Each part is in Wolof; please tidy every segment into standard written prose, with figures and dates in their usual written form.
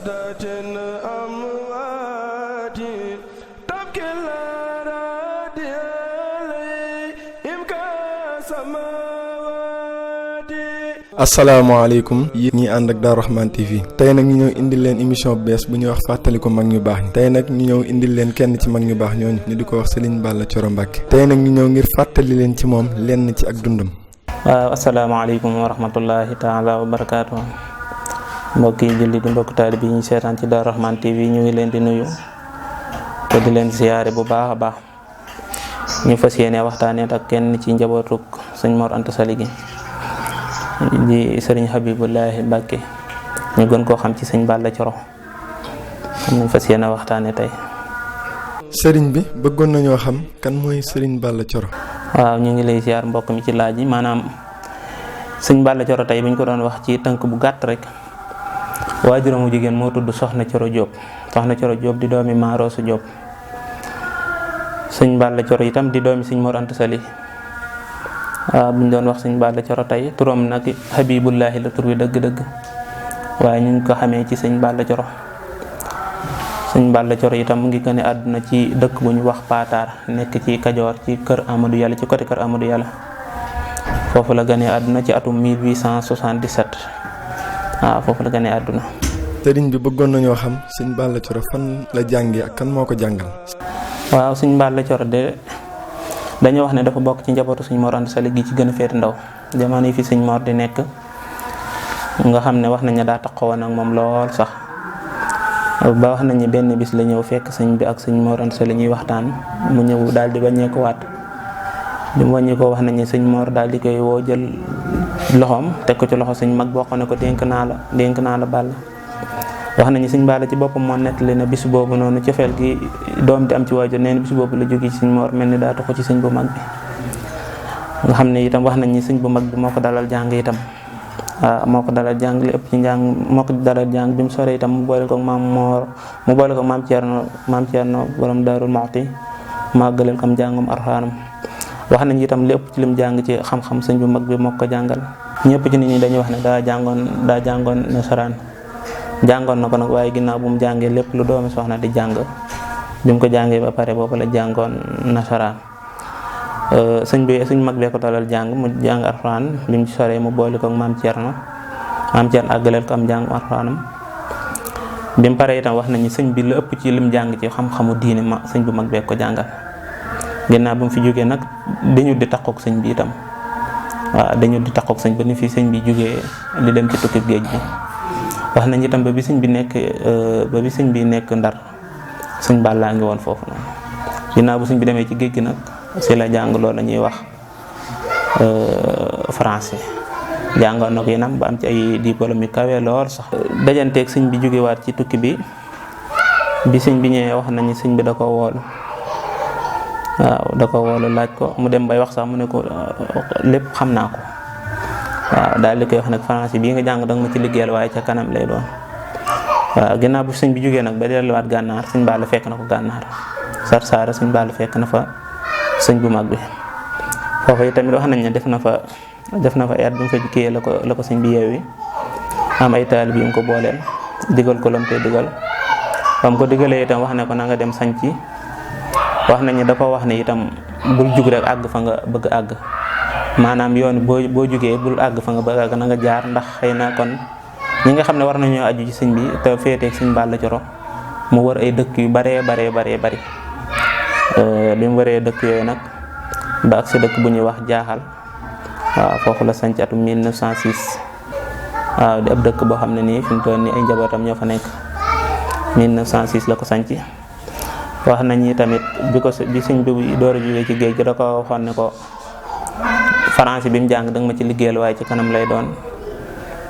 سادة أموات تبكي الأراضي عليهم كالسماوات. asalaamaaleykum yéen ñi ànd ak Darou Rahmane TV tey nag ñu ñëw indil leen émission bu bees bu ñuy wax fàttaliku mag ñu baax ñi. tey nag ñu ñëw indil leen kenn ci mag ñu baax ñooñu ñu di ko wax Serigne Balla Thioro Mbacké. tey nag ñu ñëw ngir fàttali leen ci moom lenn ci ak dundam. waaw asalaamaaleykum wa rahmatullahi taala wa barakaatu. mbokki julli di mbokk taalibe bi ñu seetaan ci Darou Rahmane TV ñu ngi leen di nuyu te di leen ziyaare bu baax a baax. ñu fas yéene waxtaanee ak kenn ci njabootuk sëñ Mor Anta Sali gi di sëriñ Habibullahi Mbacké ñu gën koo xam ci sëñ Balla Thioro am nañ fas yéene waxtaanee tey. sëriñ bi bëggoon nañoo xam kan mooy Serigne Balla Thioro. waaw ñu ngi lay ziar mbokk mi ci laaj yi maanaam sëñ Balla Thioro tey bu ñu ko doon wax ci tënk bu gàtt rek waajuramu jigéen moo tudd Soxna Thioro Diop. Soxna Thioro Diop di doomi Maaroosu Diop. sëñ Balla Thioro itam di doomi sëñ Mor Anta Sali. waaw bu ñu doon wax sëñ Balla Thioro tey turam nag Habibullahi la tur wi dëgg-dëgg waaye ñu ngi ko xamee ci sëñ Balla Thioro. sëñ Balla Thioro itam mu ngi gën a àdduna ci dëkk bu ñu wax Pataar nekk ci Kajoor ci kër Amadou Yàlla ci côté kër Amadou Yàlla foofu la gën a àdduna ci atum 1877 waaw foofu la gën a àdduna. sëriñ bi bëggoon nañoo xam sëñ Balla Thioro fan la jàngee ak kan moo ko jàngal. waaw sëñ Balla Thioro de dañoo wax ne dafa bokk ci njabootu sëñ Mor Anta Sali gi ci gën a féete ndaw jamono yi fi sëñ Mor di nekk nga xam ne wax nañ ne daa taxawoon ak moom lool sax. ba wax nañu benn bis la ñëw fekk sëñ bi ak sëñ Mor Anta Sali ñuy waxtaan mu ñëw daal di wàññeeku waat bi mu wàññeekoo wax nañu sëñ Mor daal di koy woo jël loxoom teg ko ci loxo sëñ mag boo xam ne ko dénk naa la Balla. wax nañu sëñ Balla ci boppam moo nettali ne bis boobu noonu cofeel gi doom di am ci waajur nee na bis boobu la jóge ci sëñ Mor mel ni daa taxu ci sëñ bu mag bi nga xam ne itam wax nañu sëñ bu mag bi moo ko dalal jàng itam. waaw moo ko dalal jàng li ëpp ci njàng moo ko dalal jàng bi mu sore itam mu boole ko maam Thierno borom Daarul Muxti màggaleel kam jàngum Alxuraanam wax nañ itam li ëpp ci lim jàng ci xam-xam sëñ bu mag bi moo ko jàngal ñëpp ci nit ñi dañuy wax ne daa jàngoon nasaraan jàngoon na ko nag waaye ginnaaw bu mu jàngee lépp lu doomi soxna di jàng bi mu ko jàngee ba pare boobu la jàngoon nasaraan. sëñ mag bee ko dalal jàng mu jàng Alxuraan bi mu ci soree mu boole ko maam Thierno àggaleel ko am jàng Alxuraanam bi mu paree itam wax nañu sëñ bi la ëpp ci lim jàng ci xam-xamu diine sëñ bu mag bee ko jàngal ginnaaw bi mu fi jógee nag dañu di takkook sëñ bi itam waaw dañu di takkook sëñ ba ni fi sëñ bi jógee di dem ci tukki géej bi wax nañu itam ba bi sëñ bi nekk Ndar sëñ Balla ngi woon foofu noonu ginnaaw bu sëñ bi demee ci géej gi nag si la jàng loolu la ñuy wax français jàngoon na ko yéenam ba am ci ay diplôme yu kawe lool sax. dajanteeg sëñ bi jógewaat ci tukki bi sëñ bi ñëwee wax nañu sëñ bi da ko woolu laaj ko mu dem bay wax sax mu ne ko lépp xam naa ko waaw daal di koy wax nag français bii nga jàng danga ma ci liggéeyal waaye ca kanam lay doon waaw ginnaaw bu sëñ bi jógee nag ba delluwaat gànnaar sëñ Balla fekk na ko gànnaar Sarsara sëñ Balla fekk na fa sëñ bu mag bi foofu yi tamit wax nañ ne def na fa at bi mu fa kiyee la ko sëñ bi yeewi am ay taalibe yu mu ko booleel digal ko lam koy digal ba mu ko digalee itam wax ne ko na nga dem sañci wax nañ ne da ko wax ne itam bul jug rek àgg fa nga bëgg àgg maanaam yoon boo jugee bul àgg fa nga bëgg àgg na nga jaar ndax xëy na kon ñi nga xam ne war nañoo aju ci sëñ bi te féeteeg sëñ Balla Thioro mu wër ay dëkk yu bari bi mu waree dëkk yooyu nag ba ak si dëkk bu ñuy wax jaaxal waaw foofu la sanc atum 1906 waaw di ab dëkk boo xam ne nii fi mu toll nii ay njabootam ñoo fa nekk 1906 la ko sanc wax nañ ni tamit bi sëñ bi door a jógee ci géej gi da ko waxoon ne ko français bi mu jàng danga ma ci liggéeyal waaye ci kanam lay doon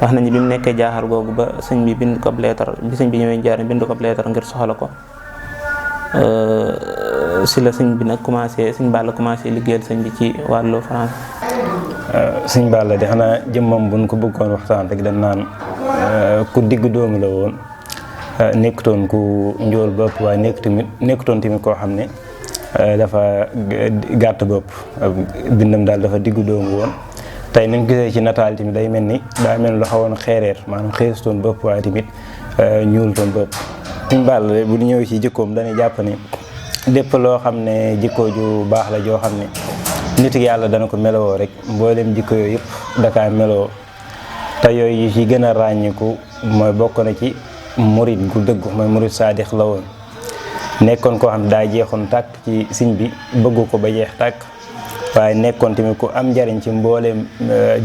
wax nañu bi mu nekkee jaaxal googu ba sëñ bi bind ko leetar bi sëñ bi ñëwee Njaaréem bind ko leetar ngir soxla ko si la sëñ bi nag sëñ Balla commencé liggéeyal sëñ bi ci wàllu France. sëñ Balla de xanaa jëmmam buñ ko bëggoon waxtaan rek dañ naan ku digg doomu la woon nekkutoon ku njool bopp waaye nekkutoon tamit koo xam ne dafa gàtt bopp bindam daal dafa diggu doomu woon tey nañ gisee ci nataal tamit day mel ni daa mel lu xawoon xeereer maanaam xeesutoon bopp waaye tamit ñuul toon bopp. Sëñ Balla bu ñëwee ci jikkoom dañuy jàpp ni lépp loo xam ne jikko ju baax la joo xam ne nit yàlla dana ko melowoo rek mboolem jikko yooyu yëpp dakaa melowoo te yooyu ci gën a ràññiku mooy bokk na ci murit gu dëggu mooy murit saadix la woon nekkoon koo xam ne daa jeexoon tàkk ci sëñ bi bëggu ko ba jeex tàkk waaye nekkoon tamit ku am njariñ ci mbooleem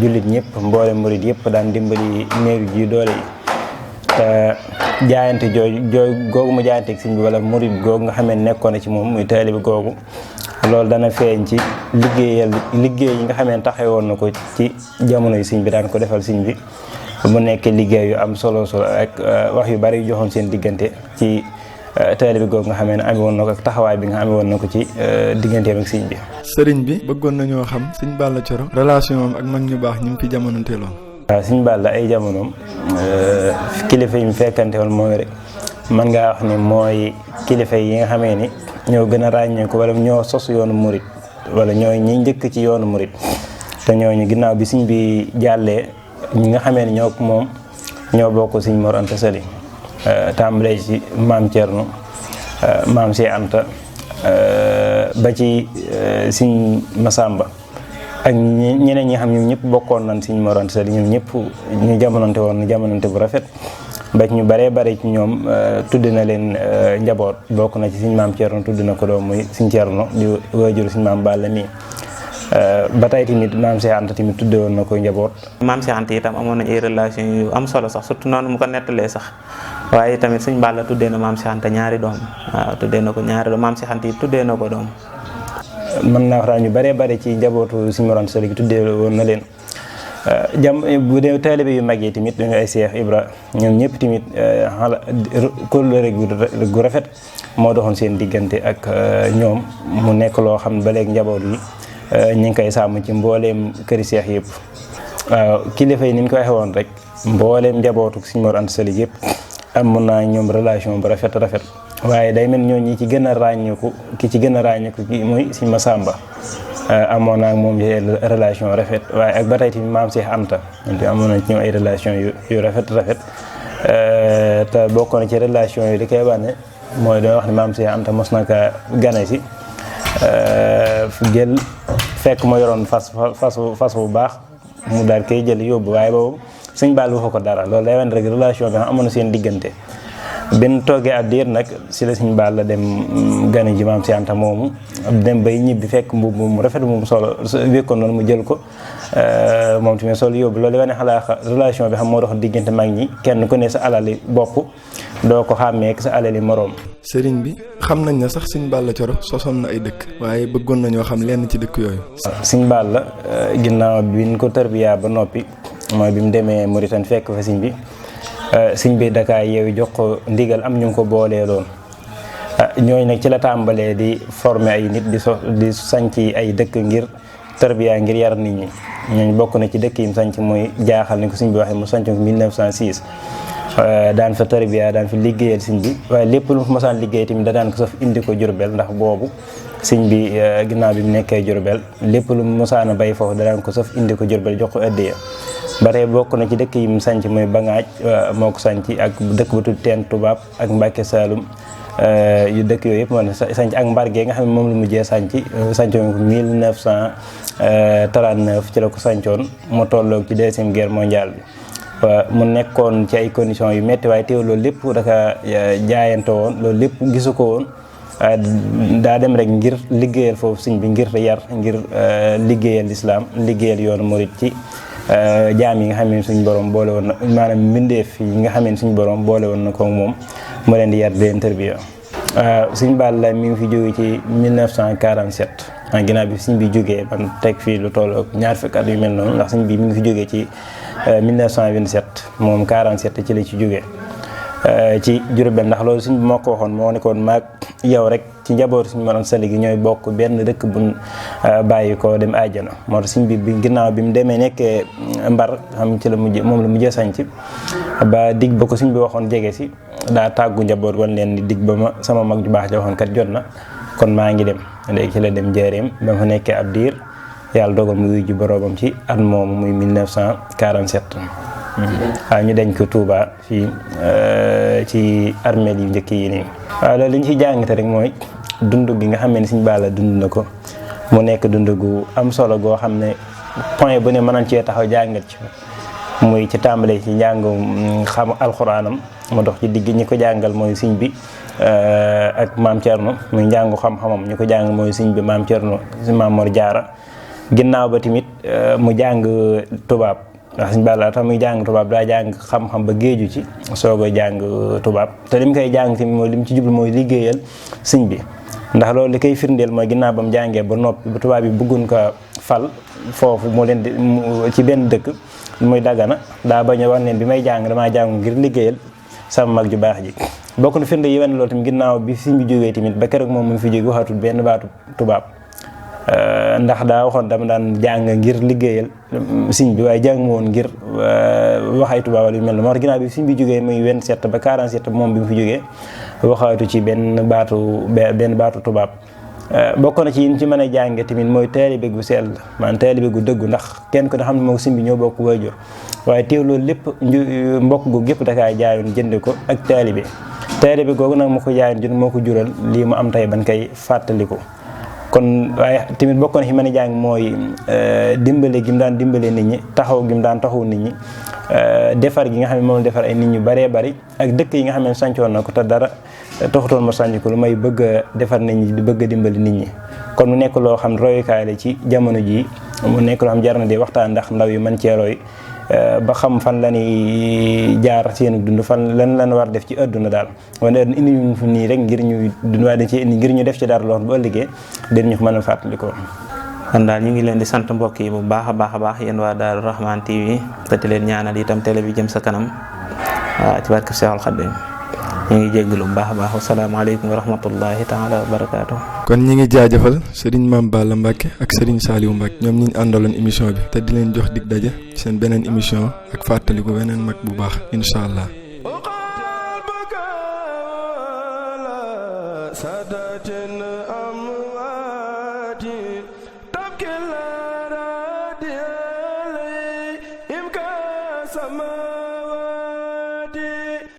jullit ñëpp mbooleem murit yëpp daan dimbali néew ji doole yi te jaayante jooy googu mu jaayante ak sëñ bi wala murit googu nga xamee nekkoon na ci moom muy taalibe googu loolu dana feeñ ci liggéey yi nga xamee taxawoon na ko ci jamono yi sëñ bi daan ko defal sëñ bi mu nekk liggéey yu am solo ak wax yu bari yu joxoon seen diggante ci taalibe googu nga xamee ne amee woon na ko ak taxawaay bi nga amee woon na ko ci digganteem ak sëñ bi. sëriñ bi bëggoon nañoo xam sëñ Balla Thioro relation am ak mag ñu baax ñu ngi fi jamononteeloon. waaw sëñ Balla ay jamonoom kilifa yi mu fekkante woon mooy rek mën ngaa wax ni mooy kilifa yi nga xamee ni ñoo gën a ràññeeku wala ñoo sos yoonu murit wala ñooy ñi njëkk ci yoonu murit te ñooñu ginnaaw bi sëñ bi jàllee ñi nga xamee ni ñoo moom ñoo bokk sëñ Mor Anta Sali tàmbalee ci maam Thierno maam Cheikh Anta ba ci sëñ Massamba ak ñeneen ñi xam ñoom ñëpp bokkoon nañ sëñ Mor Anta Sali ñoom ñëpp ñu jamonante woon jamonante bu rafet ba ñu baree bare ci ñoom tudd na leen njaboot bokk na ci sëñ maam Thierno tudd na ko doom muy sëñ Thierno di waajur sëñ maam Balla nii ba tey tamit maam Cheikh Anta tamit tudde woon na ko njaboot. maam Cheikh Anta itam amoon nañ ay relation yu am solo sax surtout noonu mu ko nettalee sax waaye tamit sëñ Balla tuddee na maam Cheikh Anta ñaari doom waaw tuddee na ko ñaari doom maam Cheikh Anta yi tuddee na ko doom. mën naa wax ñu baree bare ci njabootu sëñ Mor Anta Sali gi tuddee woon na leen bu dee taalibe yu mag yi tamit dañu ay Cheikh Ibra ñoom ñëpp tamit xala kóllëre gu rafet moo doxoon seen diggante ak ñoom mu nekk loo xam ne ba léegi njaboot yi ñu ngi koy sàmm ci mbooleem këri Cheikh yëpp waaw kilifa yi ni ñu ko waxee woon rek mbooleem njabootu sëñ Mor Anta Sali yëpp amoon naa ñoom relation bu rafet waaye day mel ñooñu ci gën a ràññeeku ki ci gën a ràññeeku ki mooy sëñ Massamba amoon naa ak moom relation rafet waaye ak ba tey tamit maam Cheikh Anta amoon na ci ñoom ay relation yu rafet te bokk na ci relation yi li koy wane mooy dañoo wax ne maam Cheikh Anta mos na ka gane si jël fekk ma yoroon fas bu baax mu daal koy jël yóbbu waaye boobu sëñ Balla waxu ko dara loolu day wane rek relation bi nga amoon na seen diggante. benn toogee ab diir nag si la sëñ Balla dem gane ji maam Cheikh Anta moomu dem bay ñibbi fekk mbubb mu rafet mu solo wékkoon noonu mu jël ko moom tamit solo yóbbu loolu wane xalaa relation bi xam moo dox diggante mag ñi kenn ku ne sa alali bopp doo ko xàmmee ak sa alali moroom. sëriñ bi xam nañ ne sax sëñ Balla Thioro sosoon na ay dëkk waaye bëggoon nañoo xam lenn ci dëkk yooyu. sëñ Balla ginnaaw bi ñu ko tarbiyaa ba noppi mooy bi mu demee Mauritanie fekk fa sëñ bi. sëñ bi Dakar yow jox ko ndigal am ñu ngi ko boolee loon ñooñu nag ci la tàmbalee di former ay nit di sanc ay dëkk ngir tarbiya ngir yar nit ñi ñooñu bokk na ci dëkk yi mu sanc mooy jaaxal ni ko sëñ bi waxee mu sanc ko 1906 daan fa tarbiya daan fa liggéeyal sëñ bi waaye lépp lu mu mosaan liggéey tamit da daan ko saf indi ko Jurbel ndax boobu sëñ bi ginnaaw bi mu nekkee Jurbel lépp lu mu mosaan a bay foofu da daan ko saf indi ko Jurbel jox ko addiya ba tey bokk na ci dëkk yi mu sanc mooy Bangaaj moo ko sanc ak dëkk bu tudd Teen Tubaab ak Mbàkke Saalum yu dëkk yooyu yëpp moo ne sanc ak Mbargee nga xam ne moom la mujjee sancoon ko 1939 ci la ko sancoon mu tolloog ci deuxième guerre mondiale bi mu nekkoon ci ay conditions yu métti waaye teew loolu lépp daka jaayante woon loolu lépp gisu ko woon daa dem rek ngir liggéeyal foofu sëñ bi ngir yar ngir liggéeyal lislaam liggéeyal yoonu murit ci jaam yi nga xam ne suñu borom boole woon na maanaam mbindeef yi nga xam ne suñu borom boole woon na ko moom mu leen di yar di leen tarbiya sëñ Balla mi ngi fi jógee ci 1947 ginnaaw bi sëñ bi jógee man teg fii lu toll ak ñaar fukki at yu mel noonu ndax sëñ bi mi ngi fi jógee ci 1927 moom 47 ci la ci jógee ci Jurbel ndax loolu sëñ bi moo ko waxoon moo nekkoon maag yow rek ci njabootu suñu Mor Anta Sali gi ñooy bokk benn dëkk buñ bàyyi ko dem àjjana moo tax sëñ bi ginnaaw bi mu demee nekkee Mbar xam ci la mujj moom la mujjee sañc ba dig ba ko sëñ bi waxoon jege si daa tàggu njaboot wan leen ni dig ba ma sama mag ju baax ja waxoon kat jot na kon maa ngi dem léegi ci la dem Njaaréem ba ma nekkee ab diir yàlla dogal mu wuyu ji boroomam ci at moomu muy 1947 waaw ñu denc ko Touba fii ci armeel yu njëkk yi nii. waaw loolu li ñu ciy jàngate rek mooy dund gi nga xam ne Sëñ Balla dund na ko mu nekk dund gu am solo goo xam ne point bu ne mënoon cee taxaw jàngat ci muy ci tàmbalee ci njàngum xam alxuraanam mu dox ci digg ñi ko jàngal mooy sëñ bi ak maam Thierno muy njàngu xam-xamam ñi ko jàng mooy sëñ bi maam Thierno maam Mor Diarra ginnaaw ba tamit mu jàng tubaab ndax Sëñ Balla tax muy jàng tubaab daa jàng xam-xam ba géeju ci soog a jàng tubaab te lim koy jàng tamit mooy lim ci jublu mooy liggéeyal sëñ bi ndax loolu li koy firndeel mooy ginnaaw ba mu jàngee ba noppi ba tubaab bi bëggun ko fal foofu mu leen di ci benn dëkk muy Dagana daa bañ a wax ne bi may jàng damaa jàng ngir liggéeyal sama mag ju baax ji bokk na firnde yi wane loolu tamit ginnaaw bi sëñ bi jógee tamit ba keroog moom mu fi jóge waxatul benn baatu tubaab ndax daa waxoon dama daan jàng ngir liggéeyal sëñ bi waaye jàng woon ngir wax ay tubaab yu mel ne moo tax ginnaaw bi sëñ bi jógee muy 27 ba 47 moom bi mu fi jógee waxaatu ci benn baatu tubaab bokk na ci yi ci mën a jànge tamit mooy taalibe gu sell maanaam taalibe gu dëggu ndax kenn ko da xam ne moom sëñ bi ñoo bokk waajur waaye teew loolu lépp mbokk gu gépp dakaa jaayoon jënd ko ak taalibe googu nag mu ko jaayoon jënd moo ko jural lii mu am tey ban koy fàttaliku kon waaye tamit bokk na ci mën a jàng mooy dimbale gi mu daan dimbale nit ñi taxaw gi mu daan taxaw nit ñi defar gi nga xam ne moom defar ay nit ñu baree bari ak dëkk yi nga xam ne sancoon na ko te dara taxutoon ma sànni ko lu may bëgg a defar nit ñi di bëgg a dimbali nit ñi kon mu nekk loo xam royukaay la ci jamono jii mu nekk loo xam jar na di waxtaan ndax ndaw yi mën cee roy ba xam fan la ñuy jaar seen dund fan lan war def ci àdduna daal wala indi ñu fi nii rek ngir ñu dund waaye dañ ci indi ngir ñu def ci dara loo xam bu ëllëgee dañ ñu ko mën a fàttali ko. kon daal ñu ngi leen di sant mbokk yi bu baax a baax yéen waa Daaru Rahman TV te di leen ñaanal itam télé bi jëm sa kanam waaw ci barke Seexul Xadiim ñu ngi jéggalu bu baax a baax wasalaamaaleykum wa rahmatullahi taala wa barakaatu. kon ñi ngi jaajëfal Serigne Mame Balla Mbacke ak Serigne Saliou Mbacke ñoom ñi ñu àndaloon émission bi te di leen jox dig daje ci seen beneen émission ak fàttaliku beneen mag bu baax incha allah. سادات أمواتي